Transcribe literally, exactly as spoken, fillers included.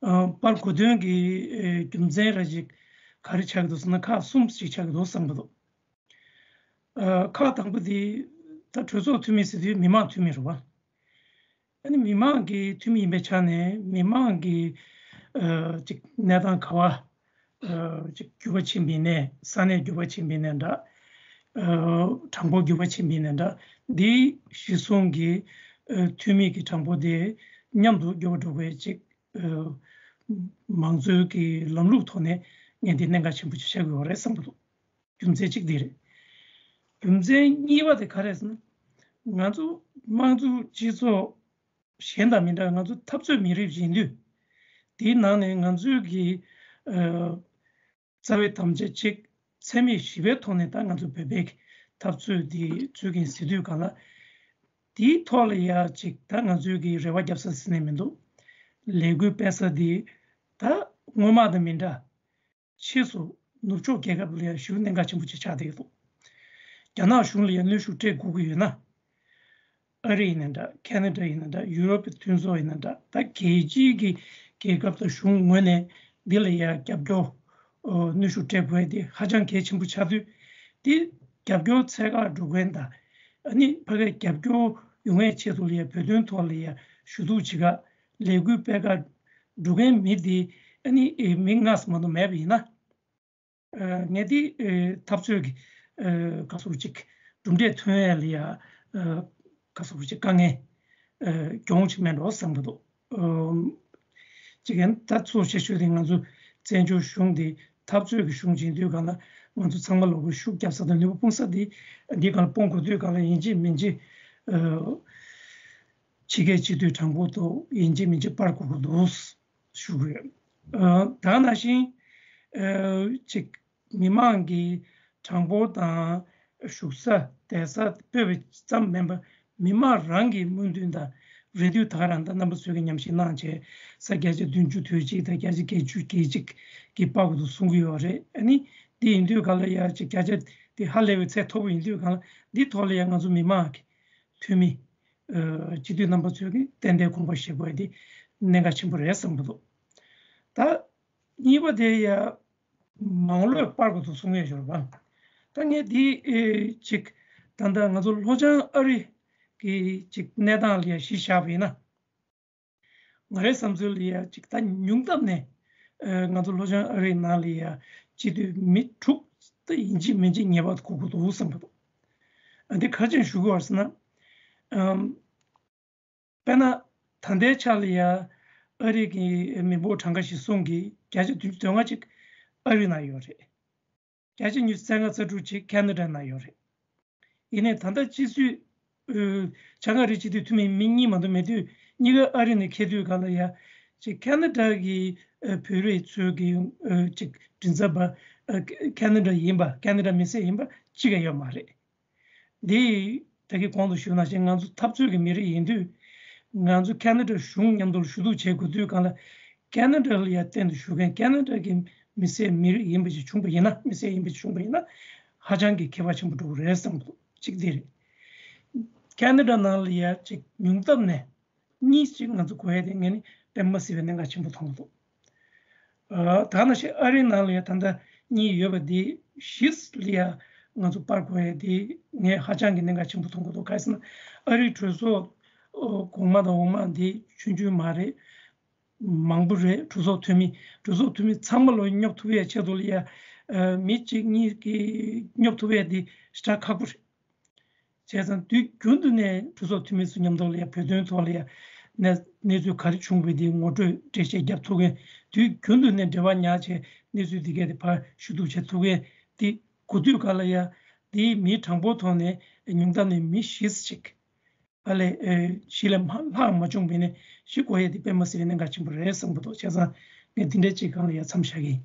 ཨ། པར་གོ་དོན་གྱི་ཨེ་རྒྱུ་མཚན་ར་ཅིག་ག་རེ་ཆགས་ཀྱི་འདུག་ཟེར་ན་ཁག་གསུམ་ཞིག་ཆགས་ཀྱི་འདུག་བསམ་གྱི་འདུག་ཨ། ཁག་དང་པོ་དེ་ད་གྲོས་ཚོགས་འཐུས་མི་ཟེར་དུས་མི་མང་འཐུས་མི་རེད་བ། ཨ་ནི་མི་མང་གི་འཐུས་མི་ཡིན་པའི་ཆ་ནས་མི་མང་གི་ཨ་ཅིག་གནས་སྟངས་ག་བ། ཨ་ཅིག་འགྱུར་བ་ཕྱིན་པ་ཡིན་ནའི་ས་གནས་འགྱུར་བ་ཕྱིན་པ་ཡིན་ནའི་འདྲ། ཨ་གྲངས་འབོར་འགྱུར་བ་ཕྱིན་པ་ཡིན་ནའི་འདྲ། འདི་གཞི་བཟུང་གི་ཨ་འཐུས་མི་གི་གྲངས་འབོར་དེ་མཉམ་དུ་འགྱུར་བ་འགྲོ་དགོས་ཅིག་ཨ་མང་གཙོའི་གི་ལམ་ལུགས་ཐོག་ནས་ངས་འདི་གནད་འགག་ཆེན་པོ་ཅིག་ཆགས་ཀྱི་ཡོད་རེད་བསམ་གྱི་འདུག་རྒྱུ་མཚན་གཅིག་འདི་རེད། རྒྱུ་མཚན་གཉིས་པ་དེ་ག་རེ་ཟེར་ན། ང་ཚོ་དམངས་གཙོ་སྤྱི་ཚོགས་གཞན་དང་མི་འདྲ་བའི་ང་ཚོ་འཐབ་རྩོད་མི་རིགས་ཡིན་དུས། དེའི་ནང་ནས་ང་ཚོའི་གི་ཨ་རྩ་བའི་དམ་བཅའ་གཅིག་འཚེ་མེད་ཞི་བའི་ཐོག་ནས་ད་ང་ཚོ་བོད་པའི་གི་འཐབ་རྩོད་འདི་རྩོད་ཀྱིན་ཟེར་དུས་གང་ལ། དེའི་ཐོག་ལ་ཡ་ཅིག་ད་ང་ཚོའི་གི་རེ་བ་རྒྱབ་ས་ཟེར་ནས་མི་འདུག་ལས་འགུལ་སྤེལ་ས་འདི་ད་སྔོན་མ་དང་མི་འདྲ། ཕྱིས་སུ་ནུབ་ཕྱོགས་རྒྱལ་ཁབ་ལ་ཡང་ཞེ་པོ་གནད་འགག་ཆེན་པོ་ཅིག་ཆགས་བསྡད་ཀྱི་འདུག་རྒྱ་ནག་གཞུང་ལ་ཡང་གནོན་ཤུགས་སྤྲད་དགོས་ཀྱི་ཡོད་ན། ཨ་རི་ཡིན་ན་འདྲ། ཁེ་ན་ཌ་ཡིན་ན་འདྲ། ཡུ་རོབ་ཀྱི་མཐུན་ཚོགས་ཡིན་ན་འདྲ། ད་རྒྱལ་སྤྱིའི་གི་རྒྱལ་ཁབ་དང་གཞུང་ངོས་ནས་འདི་ལ་ཡང་རྒྱབ་སྐྱོར་ཨོ་གནོན་ཤུགས་སྤྲད་དགོས་དེ་ཧ་ཅང་གལ་ཆེན་པོ་ཆགས་དུས། འདི་རྒྱབ་སྐྱོར་འཚོལ་ག་འགྲོ་མཁན་དང་། ཨ་ནི་ཕ་གིར་རྒྱབ་སྐྱོར་ཡོང་བའི་ཆེད་དུ་ལ་ཡང་བོད་དོན་ཐོག་ལ་ཡང་ཞུ་གཏུག་བྱེད་ག་ལས་འགུལ་སྤེལ་ག་འགྲོ་མཁན་མི་འདི་ཨ་ནི་ཨེ་མི་ལྔ་ཙམ་མ་གཏོགས་མེད་པ་ཡིན་ན། ཨ་ངས་འདི་ཨེ་འཐབ་རྩོད་ཀྱི་ཨེ་ག་ཟེར་ཅིག་གྲུབ་འབྲས་ཐོན་ཡས་ལ་ཡ་ཨེ་ག་ཟེར་ཅིག་དཀའ་ངལ་ཨེ་གྱོང་ཅིག་མེད་འགྲོ་བསམ་གྱི་འདུག་ཨམ་ཅིག་ཡང་ད་གཙོ་ཆེ་ཤོས་དེ་ང་ཚོ་བཙན་བྱོལ་གཞུང་འདི་འཐབ་རྩོད་ཀྱི་གཞུང་ཅིག་ཡིན་དུས་གང་ལ་ང་ཚོ་ཚང་མ་ལོག་པའི་ཤུགས་རྒྱབ་ས་དང་ནུས་པ་སྤུངས་ས་འདི་འདི་གང་ལ་སྤུངས་དགོས་དུས་གང་ལ་ཡིན་གཅིག་མིན་གཅིག་ཨེ་ཕྱི་རྒྱལ་སྤྱི་འཐུས་དྲང་པོ་དང་ཡིན་གཅིག་མིན་གཅིག་སྤར་དགོས་ཀྱི་འདུག་ཞུ་གི་ཡོད། ཨ་ད་ནང་བཞིན་ཨ་ཅིག་མི་མང་གི་གྲངས་འབོར་དང་བཞུགས་ས་བསྡད་ས་སྤོས་པ་ཙམ་མིན་པ་མི་མང་རང་གི་སྨོན་འདུན་དང་རེ་འདུན་ད་ག་རང་ད་རྣམ་པ་ཚོས་ཀྱི་ཉམས་ཞིབ་གནང་བྱས་ས་བརྒྱ་ཆ་བདུན་ཅུ་དོན་གཅིག་དང་བརྒྱ་ཆ་བརྒྱད་ཅུ་གྱ་གཅིག་གི་སྤར་དགོས་འདུག་གསུང་གི་ཡོད་རེད། ཨ་ནི་འདི་ཡིན་དུས་ག་ལ་ཡ་ཅིག་བརྒྱ་ཆ་དེ་ཧ་ལས་པའི་ཚད་མཐོ་པོ་ཡིན་དུས་གང་ལ་འདི་ཐོག་ལ་ཡ་ང་ཚོ་མི་མང་གི་འཐུས་མི་ཨ་སྤྱི་འཐུས་རྣམ་པ་ཚོས་ཀྱི་ཏན་ཏན་དགོངས་པ་བཞེས་དགོས་ཡ་དེ་གནད་འགག་ཆེན་པོ་རེད་བསམ་གྱི་འདུག་ད་གཉིས་པ་དེ་ཡ་མང་བློས་སྤར་དགོས་འདུག་གསུང་ཡས་ཞོར་བ། ད་ངས་འདི་ཨེ་ཅིག་ད་ལྟ་ང་ཚོ་ལྷོ་བྱང་ཨ་རི་གི་ཅིག་གནས་སྟངས་ལ་ཡ་གཞི་བཞག་པ་ཡིན་ན། ང་རའི་བསམ་ཚུལ་ལ་ཡ་ཅིག་ད་ཉུང་མཐའ་ནས་ཨ་ང་ཚོ་ལྷོ་བྱང་ཨ་རིའི་ནང་ལ་ཡ་སྤྱི་འཐུས་མི་དྲུག་ད་ཡིན་གཅིག་མིན་གཅིག་ངེས་པར་དགོས་ཀྱི་འདུག་བསམ་གྱི་འདུག་ཨ་འདི་ག་རེ་བྱས་ནས་ཞུ་གི་ཡོད་ཟེར་ན། ཨམ་དཔེར་ན་ད་ལྟའི་ཆ་ལ་ཡ་ཨ་རི་གི་མི་འབོར་གྲངས་ཀ་གཞི་བཟུང་གི་བརྒྱ་ཆ་བདུན་ཅུ་དོན་ལྔ་ཅིག་ཨ་རི་ནང་ཡོད་རེད། བརྒྱ་ཆ་ཉི་ཤུ་རྩ་ལྔ་རྩ་དྲུག་ཅིག་ཁེ་ན་ཌ་ནང་ཡོད་རེད། ཡིན་ནའི་ད་ལྟ་སྤྱི་ཚོས་ཨ་བྱང་ཨ་རིའི་སྤྱི་འཐུས་འཐུས་མི་མི་གཉིས་མ་གཏོགས་མེད་དུས་གཉིས་ཀ་ཨ་རི་ནས་འཁེལ་དུས་གང་ལ་ཡ་ཅིག་ཁེ་ན་ཌ་གི་ཨ་བོད་རིགས་ཚོའི་གི་ཨ་ཅིག་མགྲིན་ཚབ་པ་ཨ་ཁེ་ན་ཌ་ཡིན་པ་ཁེ་ན་ཌ་མི་སེར་ཡིན་པ་གཅིག་ཀྱང་ཡོད་མ་རེད། འདི་ད་གིན་གོང་དུ་ཞུས་ནང་བཞིན་ང་ཚོ་འཐབ་རྩོད་ཀྱི་མི་རིགས་ཡིན་དུས། ང་ཚོ་ཁེ་ན་ཌ་གཞུང་མཉམ་དུ་ཞུ་གཏུག་བྱེད་དགོས་དུས་གང་ལ་ཁེ་ན་ཌ་ལ་ཡ་གཏན་དུ་ཞུ་མཁན་ཁེ་ན་ཌ་གི་མི་སེར་མི་རིགས་ཡིན་པ་ཞིག་བྱུང་པ་ཡིན་ན་མི་སེར་ཡིན་པ་ཞིག་བྱུང་པ་ཡིན་ན་ཧ་ཅང་གི་ཁྱད་པར་ཆེན་པོ་འགྲོ་གི་རེད་བསམ་གྱི་འདུག་གཅིག་འདི་རེད། ཁེ་ན་ཌ་ནང་ལ་ཡ་ཅིག་ཉུང་མཐའ་ནས་གཉིས་ཅིག་ང་ཚོ་དགོས་ཡ་དེ་ངས་ནི་དཔེ་མ་སྲིད་པའི་གནད་འགག་ཆེན་པོ་མཐོང་གི་འདུག་ཨ་ད་ནང་བཞིན་ཨ་རིའི་ནང་ལ་ཡང་ད་ལྟ་གཉིས་ཡོད་པ་འདི་བཞི་ལ་ཡང་ང་ཚོ་སྤར་དགོས་ཡ་འདི་ངས་ཧ་ཅང་གི་གནད་འགག་ཆེན་པོ་མཐོང་གི་འདུག་ག་རེ་ཟེར་ན་ཨ་རིའི་གྲོས་ཚོགས་ཨོ་གོང་མ་དང་འོག་མ་འདི་ཆུང་ཆུང་མ་རེད། མང་པོ་རེད། གྲོས་ཚོགས་འཐུས་མི་གྲོས་ཚོགས་འཐུས་མི་ཚང་མ་ལོ་སྙོབ་ཐུབ་ཡ་ཆེད་དུ་ལ་ཡ་ཨ་མི་གཅིག་གཉིས་ཀྱིས་སྙོབ་ཐུབ་ཡ་འདི་ཞེ་དྲག་ཁག་པོ་རེད། བྱས་ཙང་དུས་རྒྱུན་དུ་ནས་གྲོས་ཚོགས་འཐུས་མི་ཚོ་མཉམ་དུ་ལ་ཡ་བོད་དོན་ཐོག་ལ་ཡ་གནས་གནས་ཚུལ་ག་རེ་བྱུང་བའི་དེ་ངོ་སྤྲོད་འགྲེལ་བཤད་རྒྱབ་ཐུབ་མཁན། དུས་རྒྱུན་དུ་ནས་འབྲེལ་བ་ཉར་བྱས་གནས་ཚུལ་འདི་གས་དེ་ཕར་ཞུ་གཏུག་བྱེད་ཐུབ་མཁན་དེ་དགོས་དུས་ག་ལ་ཡ་དེའི་མིའི་གྲངས་འབོར་ཐོག་ནས་ཉུང་མཐའ་ནས་མི་བཞི་ཞིག་ཨ་ལས་ཨེ་བཞི་ལས་མ་ལྷག་མ་བྱུང་བས་ནས་བཞི་དགོས་ཡ་དེ་དཔེ་མ་སྲིད་པའི་གནད་འགག་ཆེན་པོ་རེད་བསམ་གྱི་འདུག་བྱས་ཙང་ངས་འདི་འདྲའི་ཅིག་སྒང་ལ་ཡ་མཚམས་བཞག་གི་ཡིན།